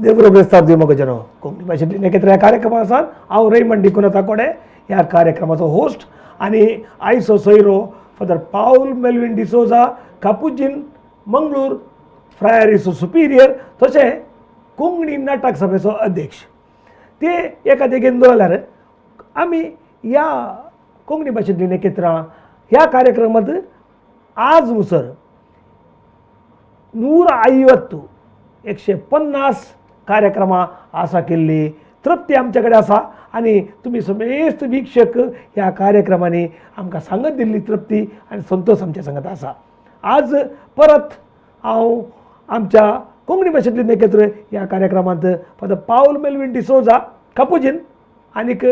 देवरो बेस्तार दिवमो जनो कोंकणी भाशेंतली नेकेत्र ह्या कार्यक्रमा आसा. हांव रेमंड डिकुन्हा ताकोडे ह्या कार्यक्रमाचो होस्ट आनी आयचो सोयरो फादर पावल मेल्विन डिसोजा, कापुजीन मंगळूर फ्रायरीचो सुपिरियर, तशें कोंकणी नाटक सभेचो अध्यक्ष. ते एका देगेन दवरल्यार आमी ह्या कोंकणी भाशेंतली नेकेत्रां ह्या कार्यक्रमांत आज मुसर 150 150 कार्यक्रमां आसा केल्ली तृप्ती आमचे कडेन आसा आनी तुमी समेस्त वीक्षक ह्या कार्यक्रमांनी आमकां सांगत दिल्ली तृप्ती आनी संतोश आमच्या सांगत आसा. आज परत हांव आमच्या कोंकणी भाशेंतली नेकेत्र ह्या कार्यक्रमांत फादर पावल मेल्विन डिसोजा कापुजीन आनीक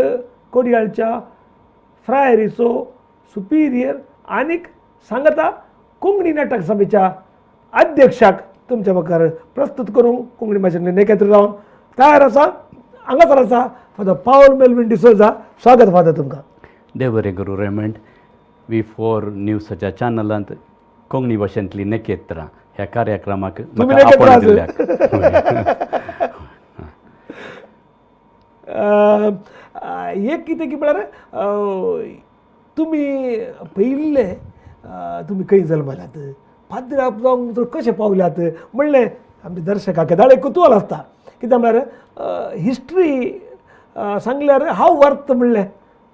कोडियाळच्या फ्रायरीचो सुपिरियर आनीक सांगता कोंकणी नाटक सभेच्या अध्यक्षाक तुमच्या मुखार प्रस्तुत करूंक कोंकणी भाशेंतली नेकेत्र जावन तयार आसा. हांगासर आसा फादर पावल मेल्विन डिसोजा. स्वागत फादर तुमकां. देव बरें करूं रेमंड. V4 न्यूजाच्या चॅनलांत कोंकणी भाशेंतली नेकेत्रां ह्या कार्यक्रमाक म्हाका आपोवणें दिल्ल्याक. एक कितें की म्हळ्यार तुमी पयिल्ले तुमी खंय जल्मल्यात, पाद्र जावंक कशें पावल्यात म्हणलें आमच्या दर्शकाक केदाळ कुतूहल आसता. कित्याक म्हळ्यार हिस्ट्री सांगल्यार हांव वर्त म्हणलें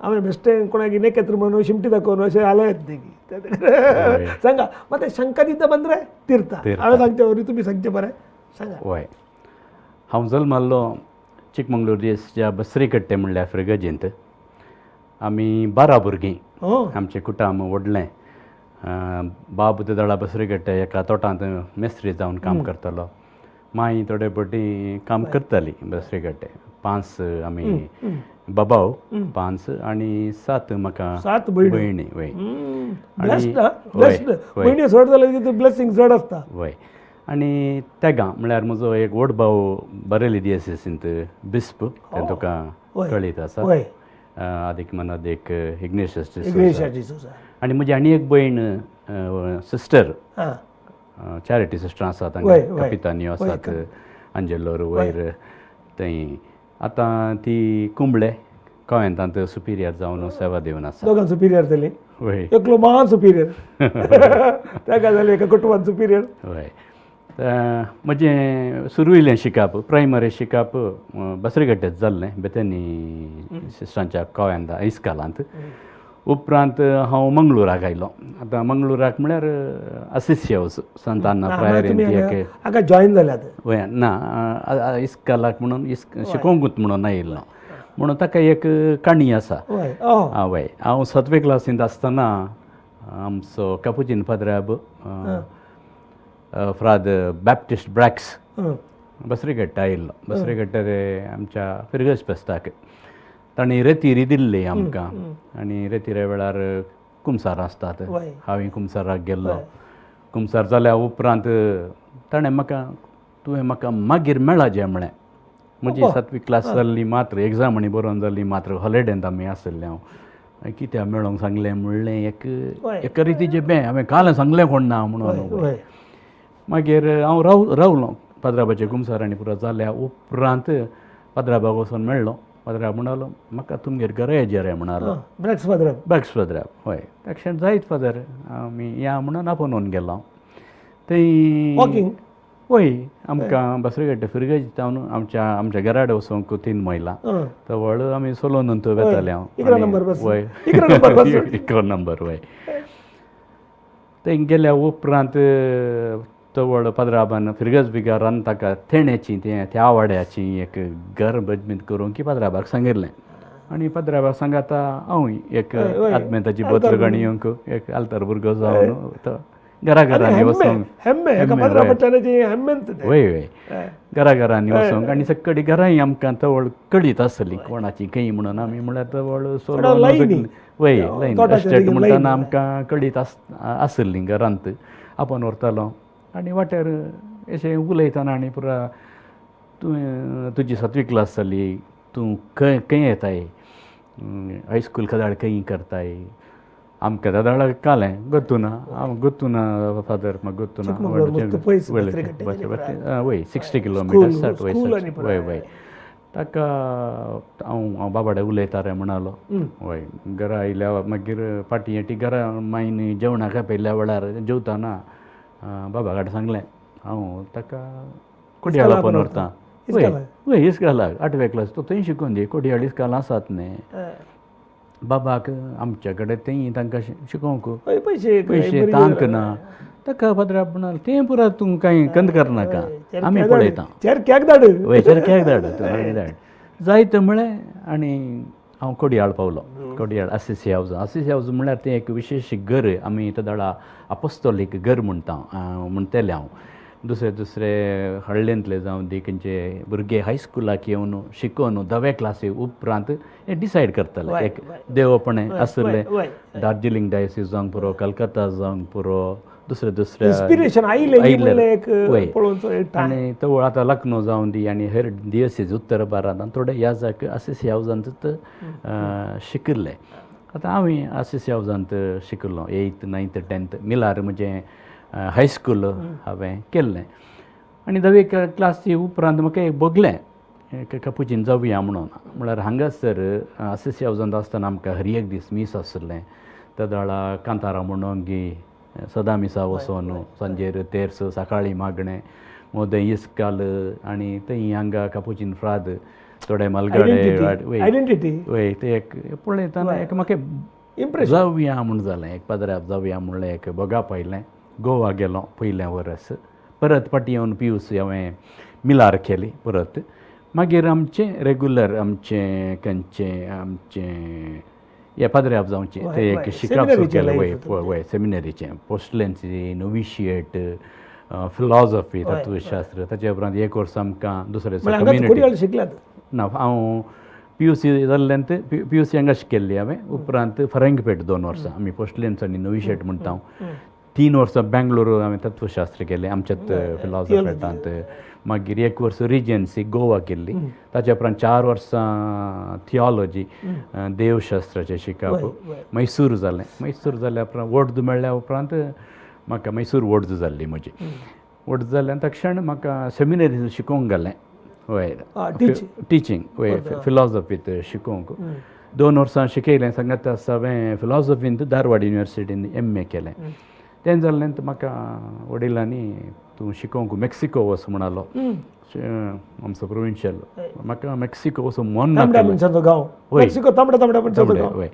हांवें बेश्टें कोणाक नेकेत्र म्हणून शिमटी दाखोवन अशें आलें न्ही. सांगा मात शंका दिता बंद्रे तिर्था हांवें सांगचें वरी तुमी सांगचें बरें सांगा. वय, हांव जल्मल्लो चिकमंगळूर देशच्या बसरीकट्टे म्हणल्यार फ्रिगजींत. आमी 12 भुरगीं, आमचें कुटुंब व्हडलें. बाब तेदळा बसरीकट्टे एका तोटांत मेस्त्री जावन काम करतालो. माई थोडे पटी काम करताली बसरीकट्टे. 5 आमी बाबाव, 5 आनी 7 म्हाका 7 भयणी. वय, भयणी चड जाल्यार ब्लेसिंग चड आसता. वय, आनी तेगां म्हळ्यार म्हजो एक व्हड भाव बरेली दियसींत बिस्प, तें तुका कळीत आसा, आदीक मनादीक इग्नेशियस डिसोजा. आनी म्हजी आनी एक भयण सिस्टर, चॅरिटी सिस्टर आसा, तांकां कपितान्यो आसात अंजेलोर वयर थंय. आतां ती कुंबळे कोवेंतांत सुपिरियर जावन सेवा दिवन आसा. दोगां सुपिरियर जाली, वय, एकलो महान सुपिरियर ताका जालें एका कुटुंबान सुपिरियर. वय, म्हजें सुरवेलें शिकप, प्रायमरी शिकप बसरीगड्डेच जाल्लें, बेतनी सिस्टरांच्या कोवेंता इस्कालांत. उपरांत हांव मंगळुराक आयलो. आतां मंगळुराक म्हळ्यार असिसी हावस संत अन्ना फ्रायरीन एक हांगा जॉयन जाल्यात. वय ना, इस्कालाक म्हणून शिकोवंकूच म्हणून आयिल्लो. म्हणून ताका एक काणी आसा. वय, हांव 7वे क्लासींत आसतना आमचो कापुजीन फादराब फ्राद बॅप्टिस्ट ब्रॅक्स बसरीगट्टा आयिल्लो. बसरीगट्टार आमच्या फिरगज फेस्ताक तांणी रेतिरी दिल्ली आमकां. आनी रेतिरे वेळार कुमसार आसतात, हांवें कुमसाराक गेल्लो. कुमसार जाल्या उपरांत ताणें म्हाका, तुवें म्हाका मागीर मेळाजे म्हळें. म्हजी 7वी क्लास जाल्ली मात्र, एग्जाम आनी बरोवन जाल्ली मात्र, हॉलिडेंत आमी आशिल्ले. हांव कित्याक मेळोंक सांगलें म्हणलें एक एक रितीचें बें हांवें काल सांगलें कोण ना म्हणून. मागीर हांव रावलो पाद्राबाचें कुमसार आनी पुरो जाल्या उपरांत पाद्राबाक वचून मेळ्ळो. फादराब म्हणालो म्हाका तुमगेर घरा येजे रे म्हणालो. ब्रॅक्स फादराब. ब्रॅक्स फादराब, हय. तेक्षण जायत फादर आमी या म्हणून आपोवन गेलो थंय. वॉकिंग? वय, आमकां बसरीगड्डे फिरगज जावन आमच्या आमच्या घराडे वचोंक 3 मैलां तवळ आमी सोलोन वेताले हांव. 11 नंबर. वय, 11 नंबर. वय, थंय गेल्या उपरांत तवळ पाद्राबान फिरगज बिगारान ताका तेण्याची त्या वाड्याची एक घर बजमीत करूंक की पाद्राबाक सांगिल्लें. आनी पाद्राबाक सांगाता हांव एक आत्मेताची बदल येवंक एक आल्तार भुरगो जावन तो घरा घरांनी वचोंक. वय वय, घरा घरांनी वचोंक. आनी सगळीं घरांय आमकां तवळ कळीत आसली कोणाची खंय म्हणून. आमी म्हळ्यार तवळ सोलो. वय, लायन एस्टेट म्हणटना आमकां कळीत आसली घरांत. आपोवन व्हरतालो आनी वाटेर अशें उलयतना आनी पुरा तुवें तुजी 7वी क्लास जाली, तूं खंय खंय येताय, हायस्कूल कदाळ खंय करताय, आमकां दादाळा कालें गोत्तुना हांव गोत्तुना फादर म्हाका गोत्तुना वय 60 किलोमिटर 60 वय वय ताका हांव हांव बाबाडे उलयता रे म्हणालो. वय घरा आयल्या मागीर फाटीं येटी घरा मायन जेवणाक आपयल्या वेळार जेवताना बाबा कडेन सांगलें हांव ताका कोडयाळ आपोवन व्हरता. वय वय इस्कालाक 8वे क्लास तो थंय शिकून दी कोडयाळ इस्काल आसात न्ही. बाबाक आमच्या कडेन तेंय तांकां शिकोवंक पयशे पयशे तांक ना. ताका फादरा म्हणाल तें पुरा तूं कांय कंद करनाका आमी पळयता चेरक्याक धाड वय चेरक्याक धाड तूं धाड जायत म्हळें. आनी हांव कोडयाळ पावलो. कोडयाळ आसिसी हावज. आसिसी हावज म्हळ्यार तें एक विशेश घर आमी तेदाळा आपोस्तोलीक घर म्हणटा म्हणटलें हांव. दुसरे दुसरे हळ्ळेंतले जावं दी खंयचे भुरगे हायस्कुलाक येवन शिकोवन 10वे क्लासी उपरांत हे डिसायड करतले एक देवपणें आशिल्लें. दार्जिलिंग डायसीस जावंक पुरो, कलकत्ता जावंक पुरो, दुसरे दुसरे इन्स्पिरेशन आयलें वय. आनी तो आतां लखनौ जावं दी आनी हेर डियसीज उत्तर भारतांत थोडे ह्या जाग्याक आसिसी हावजांत शिकिल्ले. आतां हांवें आसिसी हावजांत शिकिल्लो 8th 9th 10th मिलार म्हजें हायस्कूल हांवें केल्लें. आनी 10वे क्लासी उपरांत म्हाका एक भोगलें एक कपुचीन जावया म्हणून. म्हळ्यार हांगासर आसिसी हावजांत आसतना आमकां हर एक दीस मीस आसलें. तेदाळा कांतारां म्हणून गी सदां मिसा वचोन सांजेर तेर्स सकाळीं मागणें मोदें इस्काल आनी थंय हांगा कपुचीन फ्राद थोडे मालगाडे वय ते एक पळयतना एक म्हाका जावया म्हूण जालें. एक पाद्र्याब जावया म्हणलें एक भोगाप आयलें. गोवा गेलो पयलें वरस परत फाटीं येवन PUC हांवें मिलार केली परत. मागीर आमचें रेगुलर आमचें खंयचें आमचें हे पाद्र्याब जावचें तें एक शिकप सुरू केलें. वय वय सेमिनरीचें पोस्टलेन्सी नोविशिएट फिलॉसॉफी तत्वशास्त्र. ताचे उपरांत एक वर्स आमकां दुसरें कम्युनिटी ना हांव PUC जाल्ल्यान PUC हांगा शिकयल्ली हांवें. उपरांत फरंगपेट 2 वर्सां आमी पोस्टलेन्स आनी नोविशिएट म्हणटा हांव. 3 वर्सां बेंगलोर हांवें तत्वशास्त्र केलें आमच्याच फिलॉसॉफींत. मागीर 1 वर्स रिजन्सी गोवा केल्ली. ताच्या उपरांत 4 वर्सां थियोलॉजी देवशास्त्राचें शिकप मैसूर जालें. मैसूर जाल्या उपरांत वोर्द मेळ्ळ्या उपरांत म्हाका मैसूर वोर्द जाल्ली म्हजी. वोर्द जाल्यान तक्षण म्हाका सेमिनरी शिकोवंक घालें. वय टिचींग वय फिलॉसॉफींत शिकोवंक 2 वर्सां शिकयलें. सांगात आसा हांवें फिलॉसॉफींत धारवाड युनिवर्सिटीन MA केलें. तें जालें म्हाका वडिलांनी तूं शिकोवंक मेक्सिको वच म्हणालो आमचो प्रोविन्शियल. म्हाका मेक्सिको वचूंक मन नासलें. वय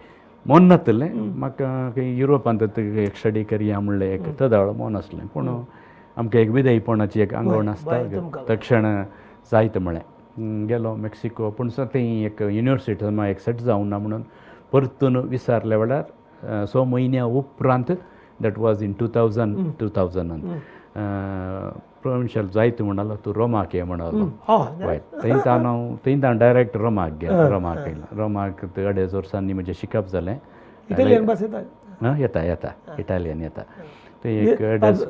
मन नासलें म्हाका खंय युरोपांत एक स्टडी करया म्हणलें एक तदाळ मन आसलें. पूण आमकां एक विधेयपणाची एक आंगवण आसता तक्षण जायत म्हळें गेलो मेक्सिको. पूण थंय एक युनिवर्सिटी एक सेट जावंक ना म्हणून परतून विचारल्या वेळार 6 म्हयन्या उपरांत that was in 2000 provincial जायत म्हणालो तूं रोमाक ये म्हणालो. वय थंय हांव थंय हांव डायरेक्ट रोमाक गेलो. रोमाक येयलो. रोमाक 2.5 वर्सांनी म्हजें शिकप जालें. इटालियन भास येता? येता येता इटालियन येता. थंय एक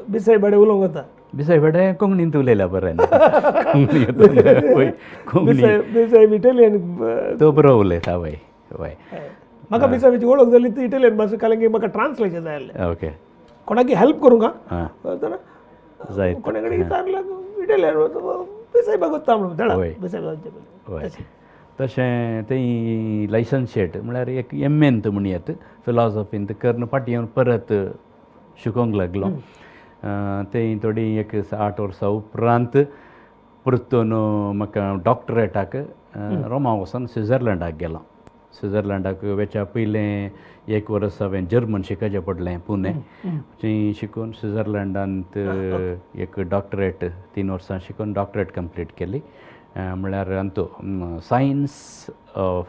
बिसाय भाडे उलोवंक येता? बिसाय भाडे कोंकणींत उलयल्या बरें. कोंकणी बिसाय इटालियन तो बरो उलयता. वय वय म्हाका बिसायची वळख जाली ती इटालियन भास कारण की म्हाका ट्रान्सलेशन जाय आसलें. ओके कोणाकी हेल्प करूंक जाय कोणा कडेन विचारलें इटालियन बिसायबाक वता म्हणून वय. तशें थंय लायसन्शिएट म्हळ्यार एक MA म्हणयत फिलॉसॉफींत करून फाटीं येवन परत शिकोवंक लागलो. थंय थोडी एक 8 वर्सां उपरांत परतून म्हाका डॉक्टरेटाक रोमा वचून स्विजरलंडाक गेलो. स्विजरलंडाक वचच्या पयलें 1 वर्स हांवें जर्मन शिकचें पडलें पुणे. थंय शिकून स्विजरलंडांत एक डॉक्टरेट 3 वर्सां शिकून डॉक्टरेट कंप्लीट केली. म्हळ्यार Antu science of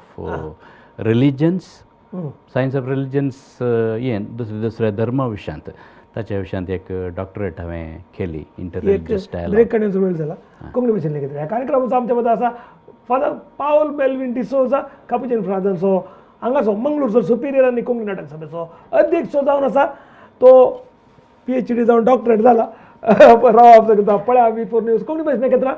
religions science of religions हें दुसऱ्या दुसऱ्या धर्मा विशयांत ताच्या विशयांत एक डॉक्टरेट हांवें केली इंटर रिलिजियस डायलॉग. ब्रेक काडण्याचो वेळ जाला. कोंकणी भाशेन लेगीत ह्या कार्यक्रमाचो आमच्या मदीं आसा फादर पावल मेल्विन डिसोजा कापुचीन फ्रादांचो हांगासो मंगळूरचो सुपिरियर आनी कोंकणी नाटक सभेचो अध्यक्ष जावन आसा. तो PhD जावन डॉक्टरेट जाला. राव करता पळया V4 news Konkani भाशेन एकत्र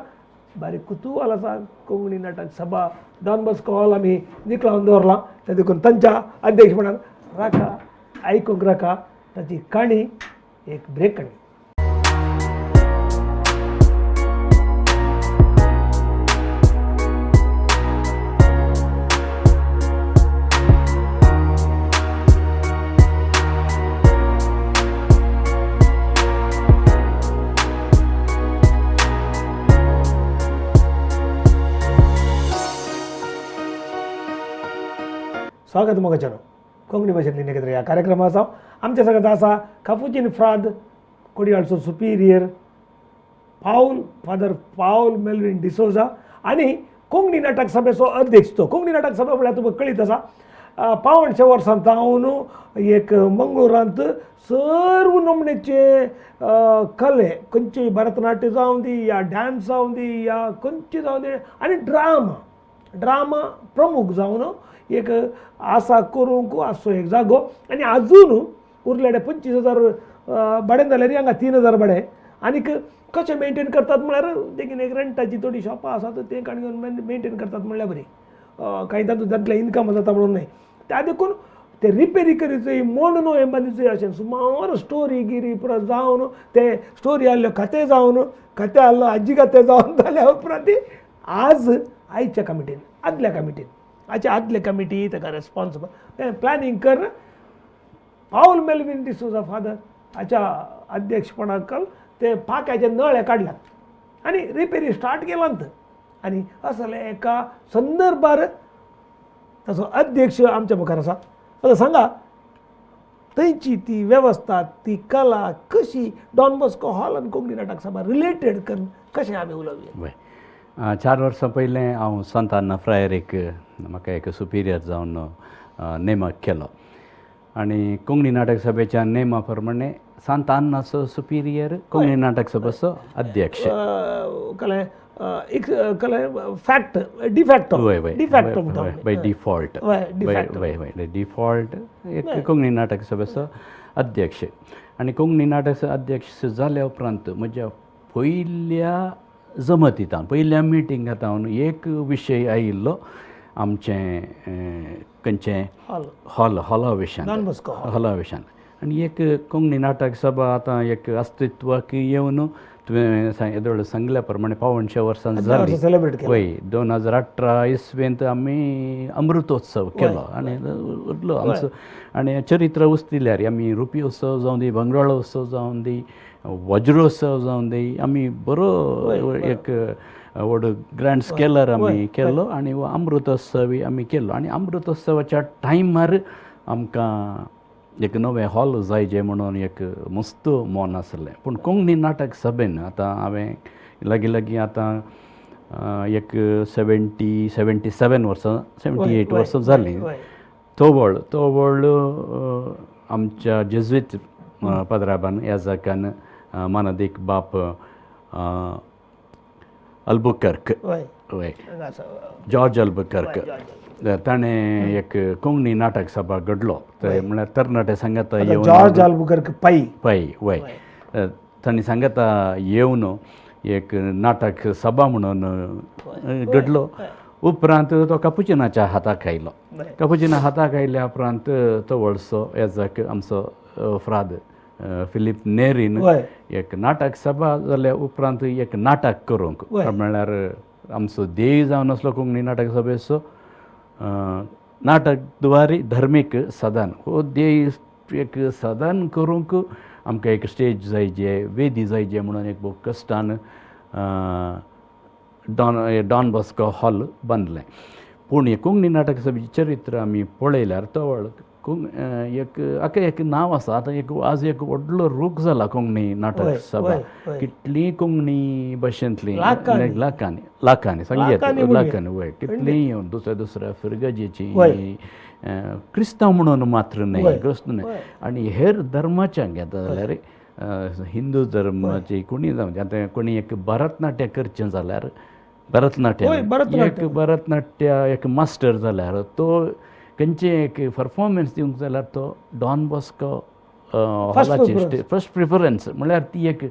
बारीक कुतूहल आसा. कोंकणी नाटक सभा डॉन बॉस्को हॉल आमी निकळावन दवरलां ते देखून तांच्या अध्यक्षपणान राखा आयकूंक नाका ताची काणी एक ब्रेक काणी. स्वागत मोगाच्यानो कोंकणी भाशेंतली एकत्र ह्या कार्यक्रमा आसा. आमच्या सगळ्यांत आसा कापुचीन फ्राद कोडियाळचो superior Paul father Paul Melvin D'Souza आनी कोंकणी नाटक सभेचो अध्यक्ष. तो कोंकणी नाटक सभा म्हळ्यार तुमकां कळीत आसा 175 वर्सां जावन एक मंगळुरांत सर्व नमणेचे कले खंयची भरतनाट्य जावं दी या डांस जावं दी या खंयची जावं दी आनी ड्रामा ड्रामा प्रमुख जावन एक आसा करूंक आसचो एक जागो. आनी आजून उरलेडे 25,000 भाडें जाल्यार हांगा 3,000 भाडें. आनीक कशें मेंटेन करतात म्हळ्यार देखीन एक रेंटाची थोडी शॉपां आसात तें काडून मेंटेन करतात म्हणल्यार बरी कांय तातूंत तांतलें इनकम जाता म्हणून न्हय. त्या देखून ते रिपेरी करीचय मोड न्हय हें बांदीचय अशें सुमार स्टोरी गिरी पुरो जावन ते स्टोरी आहल्यो कथे जावन कथे आहलो आजी कथे जावन जाल्या उपरांत आज आयच्या कमिटीन आदल्या कमिटीन आयच्या आदले कमिटी ताका रेस्पॉन्सिबल प्लॅनिंग कर पावल मेलवीन डिसोजा फादर हाच्या अध्यक्षपणाक ते पाक्याचे नळे काडल्यात आनी रिपेरी स्टार्ट केलांत. आनी असले एका संदर्भार ताचो अध्यक्ष आमच्या मुखार आसा. आतां सांगा थंयची ती वेवस्था ती कला कशी डॉन बॉस्को हॉल आनी कोंकणी नाटक सभा रिलेटेड करून कशें आमी उलोवया. वय 4 वर्सां पयलें हांव सांताना फ्रायर एक म्हाका एक सुपिरियर जावन नेमक केलो आनी कोंकणी नाटक सभेच्या नेमा प्रमाणे सांतानाचो सुपिरियर कोंकणी नाटक सभेचो अध्यक्ष फॅक्ट डिफॅक्टो डिफॅक्टो बाय डिफॉल्ट वय डिफॉल्ट एक कोंकणी नाटक सभेचो अध्यक्ष. आनी कोंकणी नाटक अध्यक्ष जाल्या उपरांत म्हज्या पयल्या जमतींत पयल्या मिटिंगांत हांव एक विशय आयिल्लो आमचें खंयचें हॉल हॉला विशयान हॉला विशयान. आनी एक कोंकणी नाटक सभा आतां एक अस्तित्वाक येवन तुवें येदोळ सांगल्या प्रमाणे 175 वर्सां जाली. वय 2018 इसवेंत आमी अमृतोत्सव केलो आनी उरलो आमचो. आनी चरित्र उस्तिल्यार आमी रुपयोत्सव जावं दी भांगराळोत्सव जावं दी वज्रोत्सव जावं दी आमी बरो एक व्हड ग्रँड स्केलर आमी केलो आनी अमृतोत्सव आमी केलो. आनी अमृतोत्सवाच्या टायमार आमकां एक नवें हॉल जाय जें म्हणून एक मस्त मन आसलें. पूण कोंकणी नाटक सभेन आतां हांवें लागीं लागीं आतां एक 77 वर्सां 78 वर्सां जालीं. तोवळ तोवळ आमच्या जेज्वीत पाद्राबान याजकान मानादीक बाप अल्बुकर्क वय जॉर्ज अल्बुकर्क ताणें एक कोंकणी नाटक सभा घडलो. म्हळ्यार तरणाटे सांगाता येवन जॉर्ज अल्बुकर्क पै पै वय तांणी सांगाता येवन एक नाटक सभा म्हणून घडलो. उपरांत तो कपुचिनाच्या हाताक आयलो. कपुचिना हाताक आयल्या उपरांत तो व्हडसो याजक आमचो फ्राद फिलीप नेरीन एक नाटक सभा जाल्या उपरांत एक नाटक करूंक म्हळ्यार आमचो ध्येय जावन आसलो कोंकणी नाटक सभेचो नाटक द्वारे धर्मीक सदन हो ध्येय एक सदन करूंक आमकां एक स्टेज जाय जे वेदी जाय जे म्हणून एक भोव कश्टान डॉन बॉस्को हॉल बांदलें. पूण हे कोंकणी नाटक सभेचें चरित्र आमी पळयल्यार तवळ एक हाका एक नांव आसा. आतां एक आज एक व्हडलो रूख जाला कोंकणी नाटक सभा. कितली कोंकणी भाशेंतली लाखांनी लाखांनी सांगयेत लाखांनी वय कितलीं दुसऱ्या दुसऱ्या फिरगजेची क्रिस्तांव म्हणून मात्र न्हय क्रिस्त न्हय आनी हेर धर्माच्यांक घेता जाल्यार हिंदू धर्माची कोणी जावं आतां कोणी एक भरतनाट्य करचें जाल्यार भरतनाट्य एक भरतनाट्य एक मास्टर जाल्यार तो खंयचें एक परफॉर्मन्स दिवंक जाल्यार तो डॉन बॉस्को हॉलाची फर्स्ट प्रिफरन्स म्हळ्यार ती एक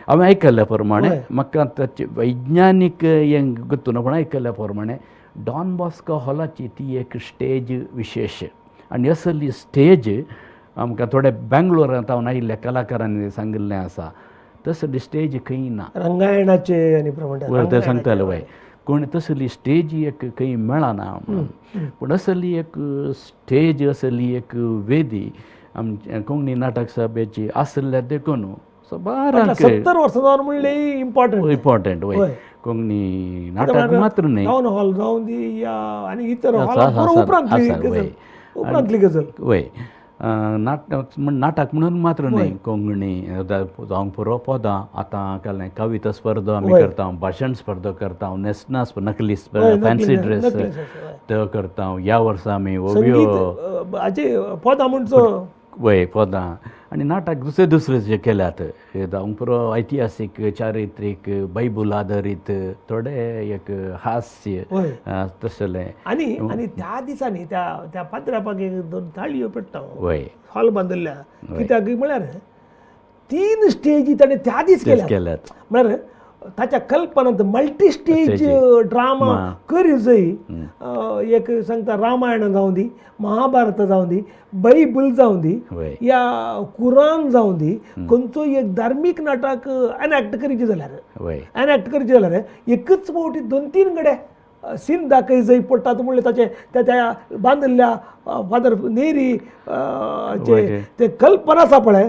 हांवें आयकल्ल्या प्रमाणे म्हाका ताचें वैज्ञानीक हें गोत्तू ना पूण आयकल्ल्या प्रमाणे डॉन बॉस्को हॉलाची ती एक स्टेज विशेश आनी असली स्टेज आमकां थोडे बेंगलोरांत हांव आयिल्ल्या कलाकारांनी सांगिल्लें आसा तसली स्टेज खंय ना रंगायणाचे आनी प्रमाण ते सांगताले वय कोण तसली स्टेज एक खंय मेळना म्हणून पूण असली एक स्टेज असली एक वेदी आमच्या कोंकणी नाटक सभेची आसल्या देखून सबारांक 70 वर्सां जावन म्हणलें इम्पॉर्टंट इम्पॉर्टंट वय कोंकणी नाटक मात्र न्हय टावन हॉल जावन दी या आनी इतर हॉल उपरांतली गजल वय नाटक नाटक म्हणून मात्र न्हय कोंकणी जावंक पुरो पदां आतां केलें कविता स्पर्धा आमी करता भाशण स्पर्धा करता न्हेसणां नकली फॅन्सी ड्रेस त्यो करता ह्या वर्सा आमी ओव्यो पदां म्हणचो वय पदां आनी नाटक दुसरे दुसरे जे केल्यात जावंक पुरो ऐतिहासीक चारित्रीक बायबल आदारीत थोडे एक हास्य तसलें आनी आनी त्या दिसांनी त्या त्या पात्र्यापाक एक दोन ताळयो पेट्टा वय हॉल बांदिल्ल्या कित्याक म्हळ्यार 3 स्टेजी ताणें त्या दीस केल्यात म्हळ्यार ताच्या कल्पनांत मल्टी स्टेज ड्रामा करी जंय एक सांगता रामायण जावं दी महाभारत जावं दी बायबल जावं दी या कुरान जावं दी खंयचोय एक धार्मीक नाटक एनॅक्ट करीचें जाल्यार एनॅक्ट करचें जाल्यार एकच फावटी 2-3 कडेन सीन दाखय जंय पडटात म्हणलें ताचें त्या त्या बांदिल्ल्या फादर नेरी ते कल्पना आसा पळय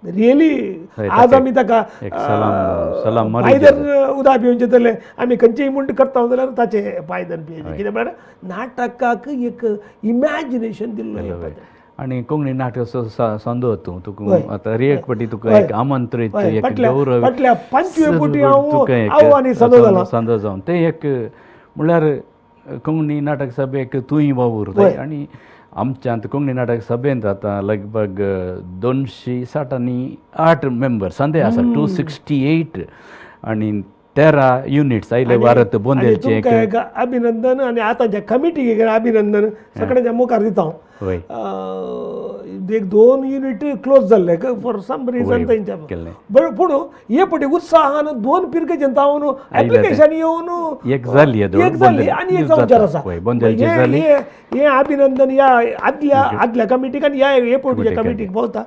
रियली आज आमी ताका पायदन उदक पिवचें जाल्यार आमी खंयचेय म्हूण करता जाल्यार ताचें पायदन पिवचें कितें म्हळ्यार नाटकाक एक इमॅजिनेशन दिल्लो आनी कोंकणी नाटक संदो तूं तुका आतां एक पटी तुका एक आमंत्रीत एक गौरव फाटल्या 25 पटी हांव आनी संदो जावन तें एक म्हणल्यार कोंकणी नाटक सभेक तूंय वावुरताय आनी आमच्यांत कोंकणी नाटक सभेंत आतां लगभग 268 मेंबर संदे आसा 268 आनी 13 युनिट्स आयले भारत बोंदेलचे एक अभिनंदन आनी आतांच्या कमिटीक अभिनंदन सगळ्यांच्या मुखार दिता हांव एक 2 युनिट क्लोज जाल्ले फॉर सम रिजन तेंच्या बरें पूण हे पटी उत्साहान 2 पिरगेच्यान जावन एप्लिकेशन येवन एक जाली एक जाली आनी एक जावचेर आसा हें अभिनंदन ह्या आदल्या आदल्या कमिटीक आनी ह्या हे पटीच्या कमिटीक पावता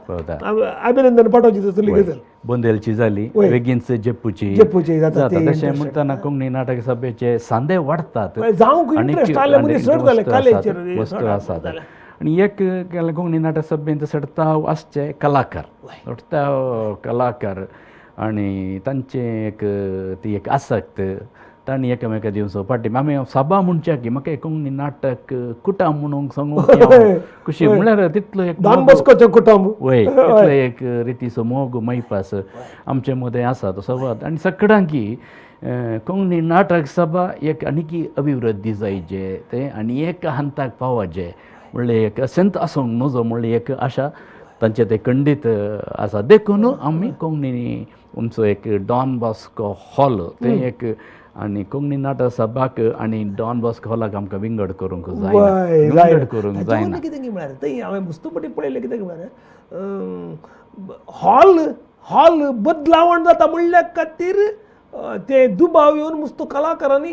अभिनंदन पाठोवची तसली गजल बोंदेलची जाली बेगीनच जेप्पूची जेप्पूची जाता तशें म्हणटना कोंकणी नाटक सभेचे सांदे वाडटात जावंक इंट्रस्ट आसले मनीस चड जाले कलेचेर वस्तू आसात आनी एक कोंकणी नाटक सभेंत चडताव आसचे कलाकार चडताव कलाकार आनी तांचें एक ती एक आसक्त तांणी एकामेका दिवचो फाटी आमी सभा म्हणच्या की म्हाका कोंकणी नाटक कुटाम म्हणूंक सांगूंक खुशी म्हणल्यार तितलो एक डॉन बॉस्कोचें कुटुंब वय तितलो एक रितीचो मोग मैपास आमचे मदें आसा तो सवाद आनी सगळ्यांकी कोंकणी नाटक सभा एक आनीकी अभिवृद्धी जायचे तें आनी एक हंताक पावाचे म्हणलें एक अशेंच आसूंक नजो म्हणलें एक आशा तांचें तें खंडीत आसा देखून आमी कोंकणी आमचो एक डॉन बॉस्को हॉल तें एक आनी कोंकणी नाटक सभाक आनी डॉन बॉस्को हॉलाक आमकां विंगड करूंक जायना विंगड करूंक जायना कितें म्हळ्यार थंय हांवें मुस्तपटी पळयलें कितें म्हळ्यार हॉल हॉल बदलावण जाता म्हणल्या खातीर ते दुबाव येवन मुस्तो कलाकारांनी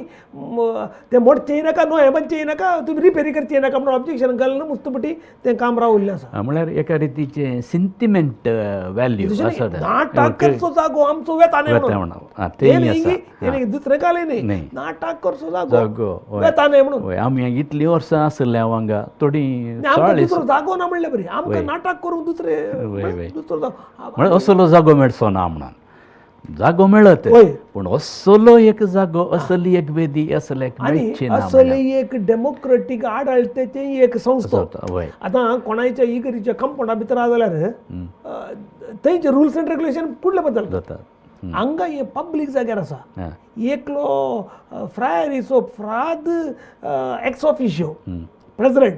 ते मोडचें नाका न्हय म्हणचें नाका तुमी रिपेरी करचें नाका म्हणून ऑब्जेक्शन घालून मुस्तपटी तें काम रावल्लें आसा म्हळ्यार एका रितीचें सिंतिमेंट व्हॅल्यू आसा नाटक करचो जागो आमचो वेता न्हय म्हणून दुसरें कांय न्ही नाटक करचो जागो वेता न्हय म्हणून आमी इतलीं वर्सां आसले हांगा थोडीं दुसरो जागो ना म्हणल्यार बरी आमकां नाटक करूंक दुसरे दुसरो जागो म्हळ्यार असलो जागो मेळचो ना म्हणून जागो मेळत पूण असलो एक जागो असली एक वेदी असले एक मेळची ना असली एक डेमोक्रेटीक आडळतेची एक संस्था आतां कोणायच्या इगरीच्या कंपाउंडा भितर आसा जाल्यार थंयचे रुल्स एंड रेग्युलेशन कुडले बदल जातात हांगा हे पब्लीक जाग्यार आसा एकलो फ्रायरीचो फ्राद एक्स ऑफिशियो प्रेसिडेंट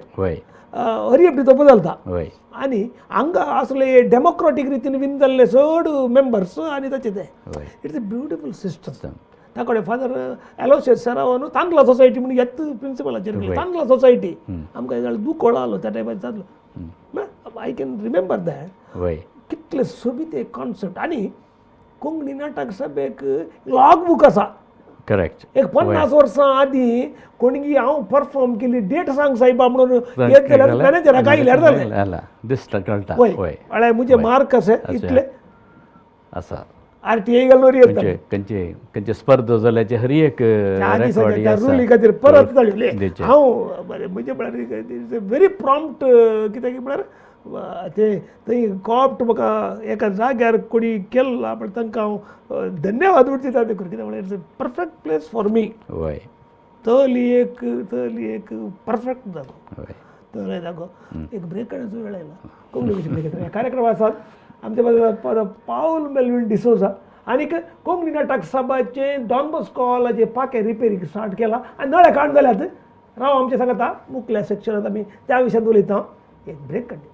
हरियपटी तो बदलता आनी हांगा असले डेमोक्रेटीक रितीन विन जाल्ले चड मेंबर्स आनी ताचे ते it's a beautiful system. त्या कडेन फादर एलोशियस सेरावान तांदला सोसायटी म्हणून येत प्रिंसिपलाचेर केली तांदला सोसायटी आमकां जाल्यार दुकोळ आलो त्या टायमार जातलो I can remember that कितले सोबीत एक कॉन्सेप्ट. आनी कोंकणी नाटक सभेक लॉग बूक आसा करेक्ट. एक 50 वर्सां आदीं कोणगी हांव परफॉर्म केली डेट सांग साहेबा म्हणून येत जाल्यार मॅनेजराक आयल्यार जालें दिसता कळटा. वय म्हळ्यार म्हजे मार्क अशे इतले आसा. आर टी I घालून येता खंयचे खंयचे स्पर्धा जाल्याचे हर एक रुली खातीर परत जाली. हांव बरें म्हजें म्हळ्यार व्हेरी प्रॉम्प्ट, कित्याक म्हळ्यार ते थंय कॉप्ट म्हाका एका जाग्यार कोणी केल्ला पण तांकां हांव धन्यवाद म्हणटा देखून, कित्याक म्हळ्यार it's a perfect place for me. वय तली एक तली एक परफेक्ट जागो. तर जागो एक ब्रेक काडण्याचो वेळ आयला. कोंकणी कशी ब्रेक घेतला कार्यक्रम आसात आमच्या बाजूला पावल मेलवीन डिसोजा आनीक कोंकणी नाटक सभाचे डॉन बॉस्को हॉलाचे पाके रिपेरींग स्टार्ट केला आनी नळे काण जाल्यात. राव आमचे सांगता मुखल्या सेक्शनांत आमी त्या विशयांत उलयता. एक ब्रेक काडली.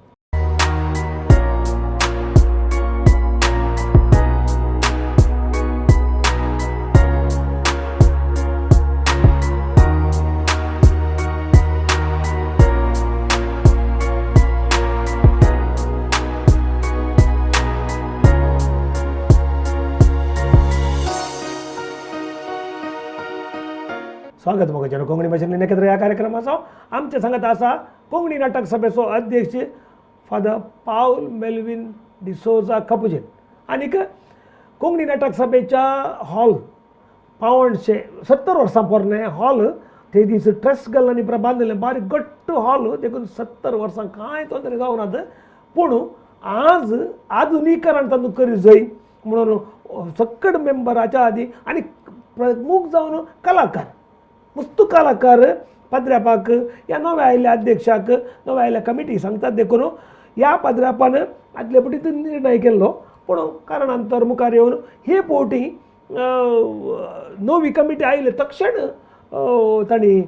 स्वागत मोगाच्यानो कोंकणी भाशेन नखेत्र ह्या कार्यक्रमाचो. आमचे सांगत आसा कोंकणी नाटक सभेचो अध्यक्ष फादर पावल मेलवीन डिसोजा कपुजीन आनीक कोंकणी नाटक सभेच्या हॉल 175 वर्सां पोरणें हॉल ते दीस ट्रस घालून आनी बांदिल्लें बारीक घट्ट हॉल देखून 70 वर्सां कांय तोंदरे जावनात. पूण आज आधुनिकरण तातूंत करी जाय म्हणून सक्कड मेंबराच्या आदी आनी प्रमुख जावन कलाकार मुस्तू कलाकार पाद्र्यापाक ह्या नव्या आयिल्ल्या अध्यक्षाक नव्या आयिल्ल्या कमिटी सांगतात देखून ह्या पाद्र्यापान आदले फावटी निर्णय केल्लो पूण कारणांतर मुखार येवन हे फावटी नवी कमिटी आयले तक्षण तांणी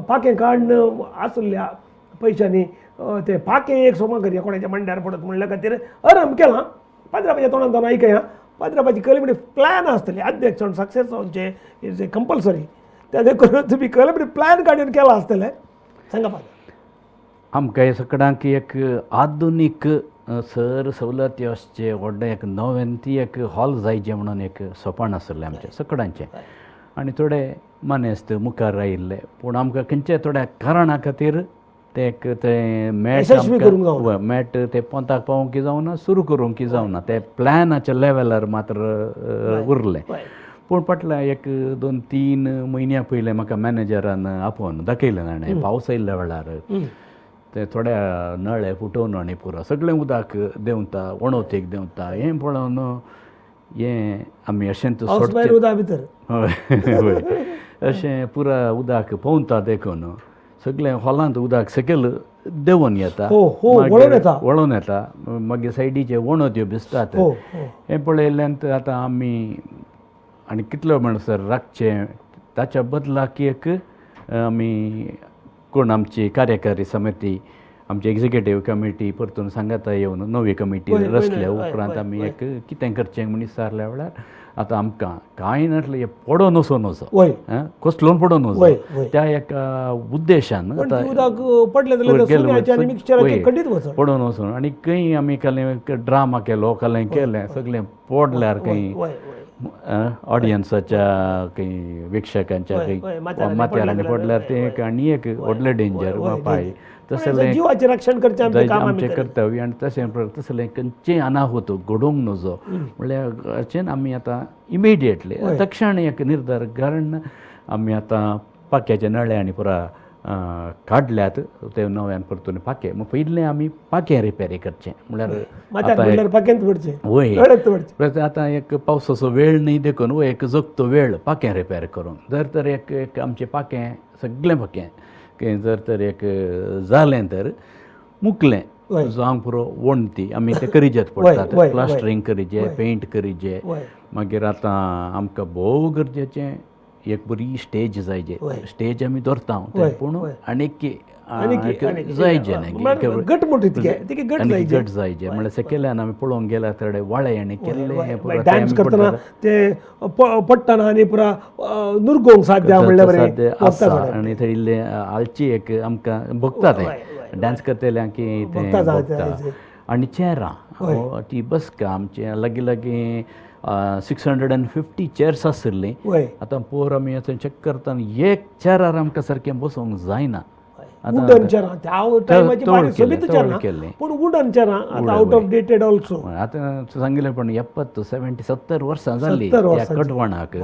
पाखें काडून आसल्या पयशांनी ते पाखें एक सोमा करया कोणाच्या मांड्यार पडत म्हणल्या खातीर आरंभ केला. पाद्र्यापाच्या तोंडान तोंड आयकया. पाद्र्यापाची कलमिटी प्लॅन आसतली अध्यक्ष सक्सेस जावचें is a compulsory, त्या देखून तुमी कलमिटी प्लॅन काडून केला आसतलें. सांगा फादर. आमकां हे सगळ्यांक एक आधुनीक सर सवलती आसचे व्हडलें एक नवें ती एक हॉल जायचें म्हणून एक सपन आसलें आमचें सगळ्यांचें आनी थोडे मानेस्त मुखार आयिल्ले पूण आमकां खंयच्या थोड्या कारणा खातीर ते एक ते मॅट मॅट ते पोंताक पावोवंक जावना सुरू करूंक जावना ते प्लॅनाच्या लेवलार मात्र उरलें. पूण फाटल्या एक 2-3 म्हयन्या पयलें म्हाका मॅनेजरान आपोवन दाखयलें ताणें पावस आयिल्ल्या वेळार ते थोड्या नळे फुटोवन आनी पुरो सगळें उदक देंवता वणवतीक देंवता हें पळोवन हें आमी अशेंच सोडचें हय अशें पुरा उदक पोंवता देखून सगळें हॉलांत उदक सकयल देंवून येता वळोन येता मागीर सायडीचे वणत्यो भिजतात. हें पळयल्ल्यान आतां आमी आनी कितलो म्हणसर राखचें ताच्या बदलाक एक आमी कोण आमची कार्यकारी समिती आमची एग्जिक्युटीव कमिटी परतून सांगाता येवन नवी कमिटी रचल्या उपरांत आमी एक कितें करचें म्हूण विचारल्या वेळार आतां आमकां कांय नासलें हें पडोन वचोन वचो कसलोन पडोन वचो त्या एका उद्देशान पडोन वचून आनी खंय आमी काल ड्रामा केलो काल केलें सगळें पडल्यार खंय ऑडियन्साच्या खंय वीक्षकांच्या खंय माथ्यार आनी पडल्यार तें एक आनी एक व्हडलें डेंजर बापाय तसलें जिवाचें रक्षण करचें आमचें कर्तव्य आनी तशें तसलें खंयचें अनाहूत घडोवंक नजो म्हणल्यार अशें आमी आतां इमिडिएटली तक्षण एक निर्धार कारण आमी आतां पाक्याचे नळे आनी पुरा काडल्यात ते नव्यान परतून पाके मग पयलें आमी पाकें रिपेरी करचें म्हणल्यार वय आतां एक पावसाचो वेळ न्ही देखून वय एक जगतो वेळ पाकें रिपेर करून जर तर एक एक आमचें पाकें सगळें पाकें जर तर एक जालें तर मुकलें जावंक पुरो वणटी आमी ते करीजेत पडटात प्लास्टरींग करीजे पेंट करीजे. मागीर आतां आमकां भोव गरजेचें एक बरी स्टेज जायजे स्टेज आमी दवरता पूण आनीक जायजे न्ही घट जायजे म्हणल्यार सकयल्यान आमी पळोवंक गेल्यार थोडे वाळे आनी केल्ले डान्स करतना ते पडटना आनी पुरा नुरगोवंक साध्य म्हणल्यार आसा आनी थंय इल्लें आलची एक आमकां भोगता तें डान्स करतल्यांक की तें भोगता. आनी चेरां ती बसका आमचे लागीं लागीं 650 चेअर्स आशिल्लीं. आतां पोर आमी आतां चॅक करतना एक चेरार आमकां सारकें बसोंक जायना. वुडन चेरां त्या टायमाची बारीक सोबीत चेरां, पूण वुडन चेरां आतां आउट ऑफ डेटेड ऑल्सो. आतां सांगिल्लें पण 70 70 वर्सां जालीं त्या कटवणाक.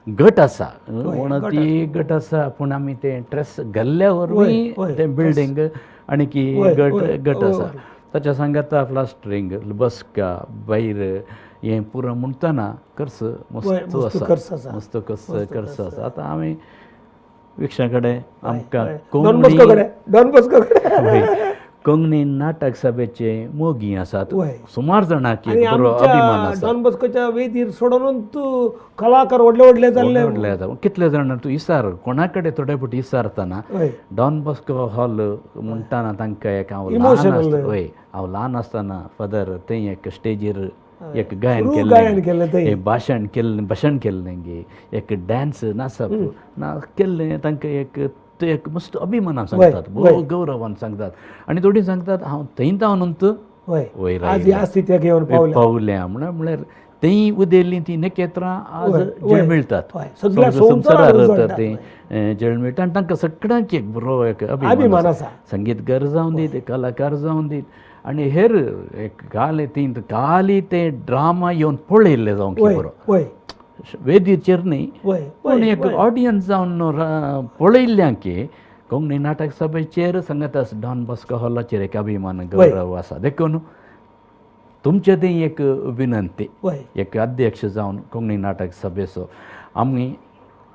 गट आसा, वणती गट आसा, पूण आमी तें ट्रेस घाल्ल्या वरवीं तें बिल्डींग आनी की गट गट आसा. ताच्या सांगाता प्लास्टरींग, बसका, भायर हें पुरो म्हणटना खर्च मस्त आसा, मस्त खर्च आसा. आतां आमी विक्षा कडेन आमकां कोंकणी नाटक सभेचे मोगी आसात सुमार जाणांक बरो अभिमान आसा. डॉन बॉस्कोच्या वेदीर सोडून तूं कलाकार व्हडले व्हडले जाल्ले व्हडले जाता. कितले जाण तूं इसार कोणा कडेन थोडे फावटी इसारतना डॉन बॉस्को हॉल म्हणटाना तांकां एक हांव ल्हान हय हांव ल्हान आसतना फादर थंय एक स्टेजीर एक गायन केल्लें, भाशण केल्लें, भाशण केल्लें गे, एक डांस नाचप ना केल्लें. तांकां एक ते एक मस्त अभिमानान सांगतात, भोव गौरवान सांगतात. आनी थोडीं सांगतात हांव थंय जावन वयर पावल्या म्हणल्यार म्हळ्यार थंय उदेल्लीं तीं नखेत्रां आज जळमिळतात, संवसारार तीं जळमिळटा. आनी तांकां सगळ्यांक एक बरो एक अभिमान आसा. संगीतकार जावन दीत, कलाकार जावन दीत, आनी हेर एक काल ती काली ते ड्रामा येवन पळयल्ले जावंक बरो वेदीचेर न्ही, पूण एक ऑडियन्स जावन पळयल्ल्या की कोंकणी नाटक सभेचेर सांगात डॉन बॉस्को हॉलाचेर एक अभिमान गौरव आसा. देखून तुमचे थंय एक विनंती, एक अध्यक्ष जावन कोंकणी नाटक सभेचो आमी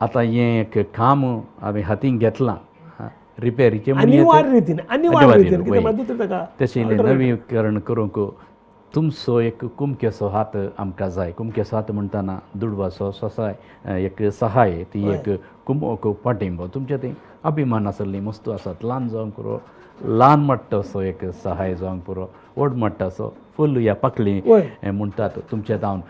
आतां हें एक काम आमी हातीन घेतलां रिपेरीचें, तशें नवीकरण करूंक तुमचो एक कुमकेचो हात आमकां जाय. कुमकेचो हात म्हणटना दुडवाचो ससाय एक सहाय, ती एक कुमक पाटिंबो तुमचे थंय अभिमान आसली मस्त आसात. ल्हान जावंक पुरो, ल्हान मट्टसो एक सहाय जावंक पुरो, व्हड मट्टाचो फुल या पाकळी म्हणटात तुमचे जावन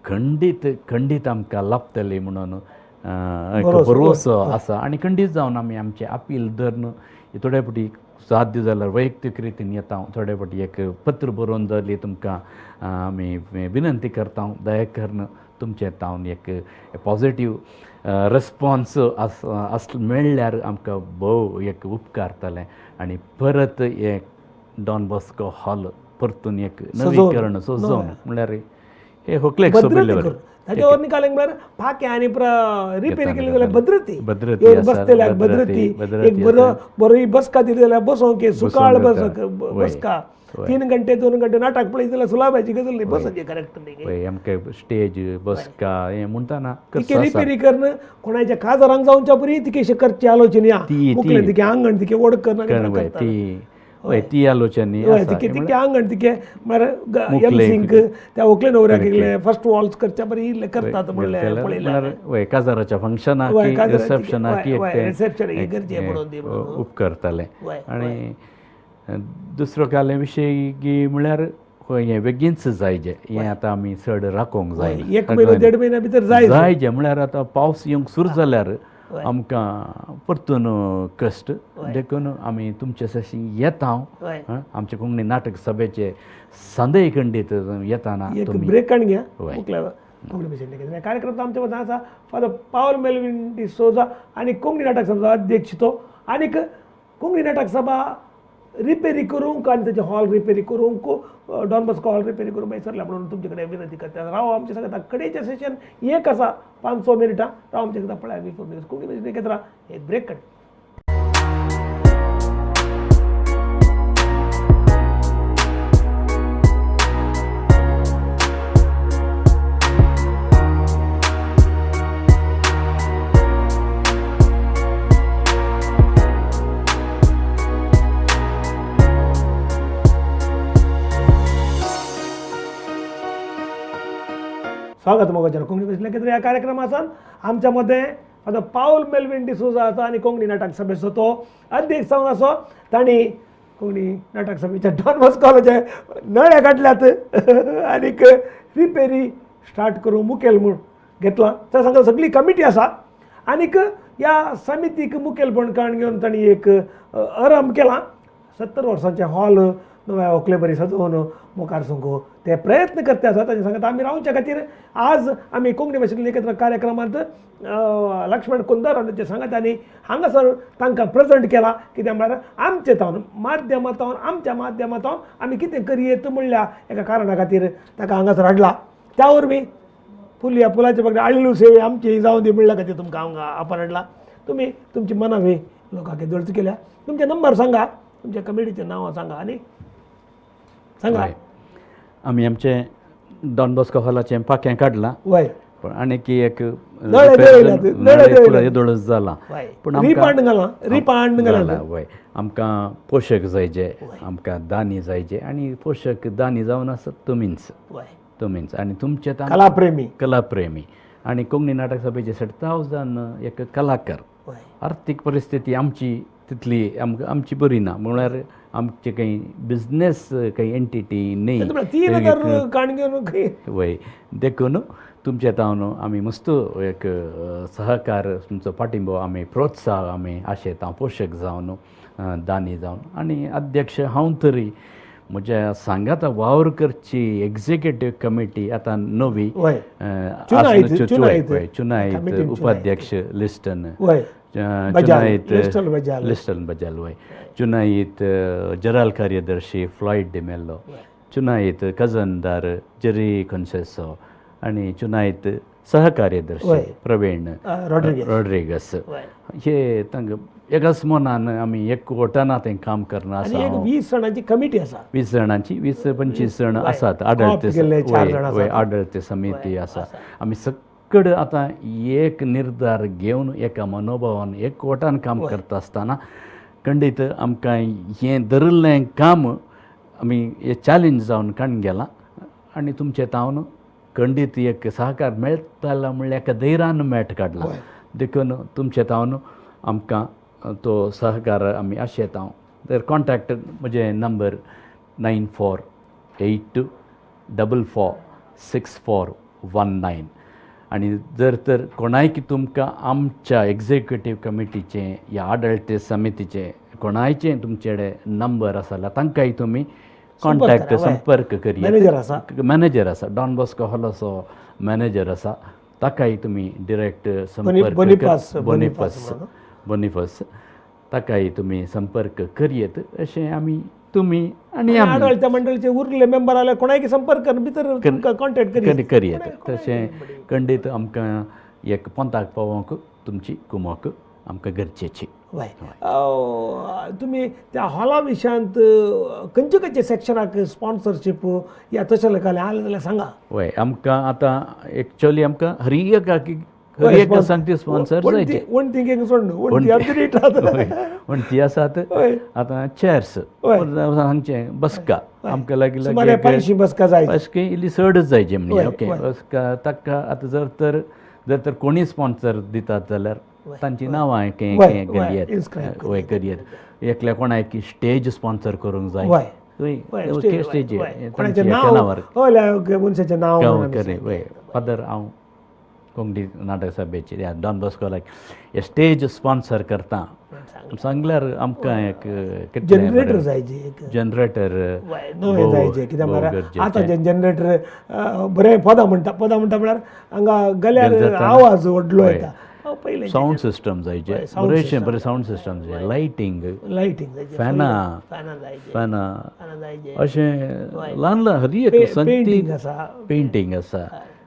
खंडीत खंडीत आमकां लाभतली म्हणून एक भरवसो आसा. आनी खंडीत जावन आमी आमचें अपील धरून थोडे फावटी साध्य जाल्यार वैयक्तीक रितीन येता, थोडे फावटी एक पत्र बरोवन जाली तुमकां आमी विनंती करता, दया करून तुमचें तावन एक पॉजिटीव रिस्पॉन्स आस मेळ्ळ्यार आमकां भोव एक उपकारतलें. आनी परत एक डॉन बॉस्को हॉल परतून एक नवीकरण सजोवन म्हणल्यार हे होकलेक सोबिल्ले बरें. ताच्या निकाल म्हळ्यार फाके आनी रिपेरी केली जाल्यार भद्रती बसतल्याक भद्रती, एक बरो बरी बसका दिली जाल्यार बसोंक सुकाळ बसका, 3 घंटे 2 घंटे नाटक पळयत जाल्यार सुलाभाची गजाल न्ही, बसोवचें करेक्ट न्ही. आमकां स्टेज बसका हें म्हणटाना तिके रिपेरी करून कोणाच्या काजारांक जावच्या परी तिके करची आलोचन या मुकलें तिके आंगण तिके ओड करून ती हय ती आलोचनी तिके तिके आंगण तिके म्हळ्यार एमसींक त्या व्हंकले न्हवऱ्याक इल्लें फर्स्ट वॉल्स करच्या बरी इल्लें करतात म्हणलें पळयलें. हय काजाराच्या फंक्शनाक रिसेप्शनाक रिसेप्शन गरजे पडून दी उपकारतालें. आनी दुसरो काले विशय की म्हळ्यार हें बेगीनच जायजे, हें आतां आमी चड राखोंक जायना, 1 म्हयनो 1.5 म्हयन्या भितर जाय जायजे. म्हळ्यार आतां पावस येवंक सुरू जाल्यार आमकां परतून कश्ट. देखून आमी तुमचे सशी येता, आमचे कोंकणी नाटक सभेचे संदय खंडीत येताना ब्रेक काडून घ्या. कोंकणी भाशेन कार्यक्रम आमच्या मदीं आसा फादर पावल मेलवीन डिसोजा आनी कोंकणी नाटक सभा अध्यक्ष तो, आनीक कोंकणी नाटक सभा रिपेरी करूंक आनी ताचें हॉल रिपेरी करूंक, डॉन बॉस्को हॉल रिपेरी करूंक मागीर सरल्या म्हणून तुमचे कडेन विनंती करता. राव आमचे सांगता कडेचें सेशन एक आसा 500 मिनटां, राव आमचे सांगता पळय कोंकणी भाशेन घेत राव. एक ब्रेक काड. स्वागत मोगाचें कोंकणी भाशेंतल्यान कितें ह्या कार्यक्रमासान आमच्या मदें आतां पावल मेलवीन डिसोजा आसा आनी कोंकणी नाटक सभेचो तो अध्यक्ष जावन आसो. तांणी कोंकणी नाटक सभेच्या डॉन बॉस्कोचे नळे काडल्यात आनीक रिपेरी स्टार्ट करूंक मुखेल म्हूण घेतलां. त्या सांगता सगळी कमिटी आसा आनीक ह्या समितीक मुखेलपण काण घेवन तांणी एक आरंभ केला. 70 वर्सांचें हॉल नव्या व्हंकले बरी सजोवन मुखार सूंक ते प्रयत्न करते आसा. तांचे सांगता आमी रावच्या खातीर आज आमी कोंकणी भाशेंतल्या एकत्र कार्यक्रमांत लक्ष्मण कुंदर तांचे सांगात आनी हांगासर तांकां प्रेजेंट केला. कित्याक म्हळ्यार आमचे तावन माध्यमांत आमच्या माध्यमांत आमी कितें करयेत म्हणल्या एका कारणा खातीर ताका हांगासर हाडला. त्या वरवीं फुलया फुलाचे फक्त आळिलू सेवे आमची जावं दी म्हणल्या खातीर तुमकां हांगा आपण हाडला. तुमी तुमची मनावी लोकांक दळच केल्या. तुमचे नंबर सांगा, तुमच्या कमिटीचें नांव सांगा आनी सांगा. आमी आमचें डॉन बॉस्को हॉलाचें पाखें काडलां वय, पूण आनीक एक येदोळच जालां, पूण रिपांड घालां, रिपांड घालां. वय, आमकां पोशक जायचे, आमकां दानी जायचे आनी पोशक दानी जावन आसत तुमीच, तुमीच आनी तुमचे कलाप्रेमी, कलाप्रेमी आनी कोंकणी नाटक सभेचे 60,000 एक कलाकार. आर्थीक परिस्थिती आमची तितली आमकां आमची बरी ना, म्हळ्यार आमचे काही बिजनेस काही एंटिटी न्ही, 3,000 काण घेवन वय. देखून तुमचे तावन आमी मस्त एक सहकार, तुमचो पाठिंबो आमी प्रोत्साह आमी आशेता, पोशक जावन दानी जावन. आनी अध्यक्ष हांव तरी म्हज्या सांगाता वावर करची एग्जिक्युटीव कमिटी आतां नवी चुनायत उपाध्यक्ष लिस्टन, चुनायत लिस्टन बजाल, वय, चुनायत जराल कार्यदर्शी फ्लॉयड डिमेल्लो, चुनायत खजनदार जेरी कॉन्सेसो आनी चुनायत सहकार्यदर्शी प्रवीण रॉड्रिगस. हे तांकां एकाच मनान आमी एकवटान तें काम करना आसा. 20 जाणांची कमिटी आसा, 20 जाणांची, 20-25 जाण आसात. आडळते समिती आसा. आमी सगळे आतां एक निर्धार घेवन एका मनोभावान एकवटान काम करता आसतना खंडीत आमकां हें धरिल्लें काम आमी हें चॅलेंज जावन काडून गेलां आनी तुमचे तावन खंडीत एक सहकार मेळटा म्हणल्यार एका धैर्यान मेट काडला. देखून तुमचे तावन आमकां तो सहकार आमी आशेता. तर कॉन्टॅक्ट म्हजें नंबर 9482446419. आनी जर तर कोणायक तुमकां आमच्या एग्जिक्युटीव कमिटीचें या आडळते समितीचें कोणायचें तुमचे कडेन नंबर आसा जाल्यार तांकांय तुमी कॉन्टॅक्ट संपर्क करया. मॅनेजर आसा, मॅनेजर आसा, डॉन बॉस्को हॉलाचो मॅनेजर आसा, ताकाय तुमी डिरेक्ट संपर्क, बोनिफास, बोनिफास ताकाय तुमी संपर्क करयेत अशें आमी तुमी आनी आडळत्या मंडळीचे उरले मेंबर आल्यार कोणायक संपर्क भितर कॉन्टॅक्ट करयेत. तशें खंडीत आमकां एक पंताक पावोवंक तुमची कुमक आमकां गरजेची. वय, तुमी त्या हॉला विशयांत खंयचे खंयचे सेक्शनाक स्पॉन्सरशीप या तशें लेखालें आसलें जाल्यार सांगा. वय, आमकां आतां एक्चुअली आमकां हर एक सांगती स्पॉन्सर जायचे. वण्टी आसात आतां, चेअर्स सांगचें बसका आमकां लागीं लागीं बसका जाय, बसके इल्ली चडच जायची म्हणजे ओके बसका ताका आतां जर तर कोणी स्पॉन्सर दितात जाल्यार तांची नांवां गलयेत, वय करयेत. एकल्या कोणाक स्टेज स्पॉन्सर करूंक जाय, स्टेज नांवार वय. फादर हांव कोंकणी नाटक सभेचे डॉन बॉस्कोलाक हे स्टेज स्पॉन्सर करता सांगल्यार आमकां एक जनरेटर जायचे, जनरेटर नवें जायचे. कित्याक म्हळ्यार आतां जनरेटर बरें पदां म्हणटा, पदां म्हणटा म्हळ्यार हांगा गल्यार आवाज व्हडलो येता. पयलें सावंड सिस्टम जायचे, बरेंशें बरें सावंड सिस्टम जाय, लायटींग, लायटींग, फॅनां, फॅनां अशें ल्हान ल्हान हर एक संगती पेंटींग आसा,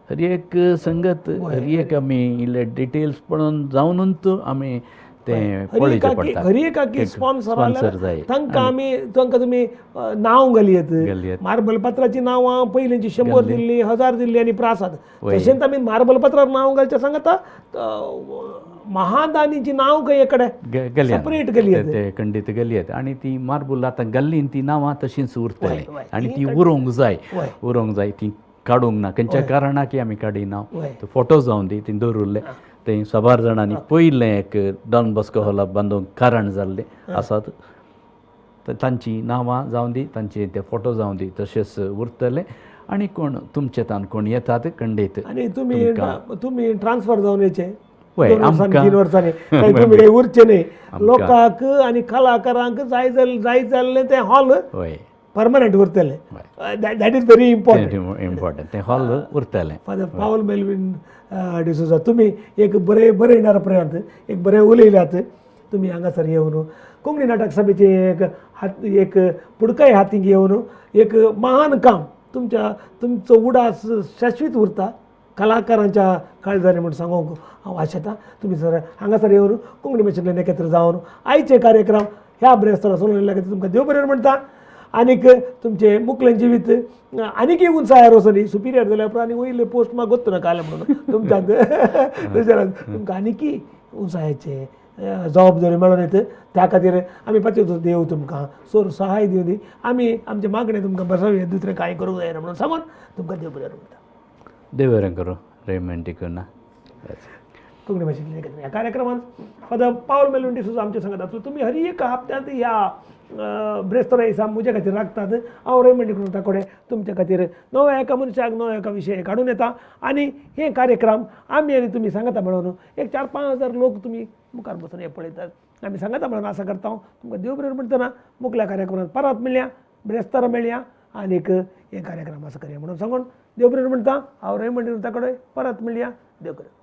हर एक संगत हर एक आमी इल्ले डिटेल्स पळोवन जावनूच आमी तें पळोवचें पडटा. हर एकाकी स्पॉन्सर जाय तांकां आमी तांकां तुमी नांव घालयत, मार्बल पत्राची नांवां पयलींची 100 दिल्ली, 1000 दिल्ली आनी प्रासाद, तशेंच आमी मार्बल पत्रार नांव घालचें सांगता महादानीची नांव खंय कडेन सेपरेट घालयत, ते खंडीत घालयत. आनी ती मार्बल आतां घाल्ली ती नांवां तशींच उरतलीं आनी ती उरोंक जाय, उरोंक जाय, ती काडूंक ना खंयच्या कारणाक आमी काडिना. फोटो जावन दी ती दवरिल्ले ते साबार जाणांनी पयलें एक डॉन बॉस्को हॉला बांदूंक कारण जाल्लें आसात, तांची नांवां जावन दी, तांचे ते फोटो जावन दी, तशेंच उरतले. आनी कोण तुमचे तान कोण येतात खंडीत आनी तुमी तुमी ट्रान्सफर जावन येचे 3 वर्सांनी तुमी उरचे न्ही. लोकांक आनी कलाकारांक जाय जाय जाल्लें तें हॉल वय परमनंट उरतलें. That is very important. Important तें हॉल उरतलें. फादर पावल मेलवीन डिसोजा, तुमी एक बरें बरयणार पर्यंत एक बरें उलयल्यात. तुमी हांगासर येवन कोंकणी नाटक सभेचें एक हात एक पुडकाय हातीक येवन एक महान काम तुमच्या तुमचो उडास शाश्वीत उरता कलाकारांच्या काळजांनी म्हूण सांगूंक हांव आशेतां. तुमी सर हांगासर येवन कोंकणी भाशेंतल्यान एकत्र जावन आयचे कार्यक्रम ह्या ब्रेस्तारा सोडून खातीर तुमकां देव बरें म्हणटा. आनीक तुमचें मुखलें जिवीत आनीकय उंचायार वचोनी सुपिरियर जाल्या उपरांत आनी वयले पोस्ट म्हाका गोत्तू नाका आलें म्हणून तुमच्यांत तशें तुमकां आनीकय उंचायाचे जबाबदारी मेळोन येता. त्या खातीर आमी पाचयो देव तुमकां सोर सहाय दिवं दी. आमी आमचें मागणें तुमकां बसावया, दुसरें कांय करूंक जायना म्हणून सांगून तुमकां देव बरें म्हणटा. देव बरें करूं रेमंड डिकुन्हा. कोंकणी भाशेंतल्या एकत्र ह्या कार्यक्रमांत फादर पावल मेलवीन डिसोजा आमच्या सांगत आसलो. तुमी हर एक हप्त्यांत ह्या ब्रेस्तारा दिसा म्हज्या खातीर राखतात. हांव रेमंड डिकुन्हा कडेन तुमच्या खातीर नव्या एका मनशाक नव्या एका विशय काडून येता आनी हे कार्यक्रम आमी आनी तुमी सांगता म्हणून एक 4-5 हजार लोक तुमी मुखार बसून हे पळयतात. आमी सांगता म्हणून आसा करता हांव तुमकां देव बरें म्हणटना मुखल्या कार्यक्रमांत परत मेळया, ब्रेस्तारा मेळया आनीक हे कार्यक्रम आसा करया म्हणून सांगून देव बरें म्हणटा. हांव रेमंड डिकुन्हा कडेन परत मेळया. देव बरें.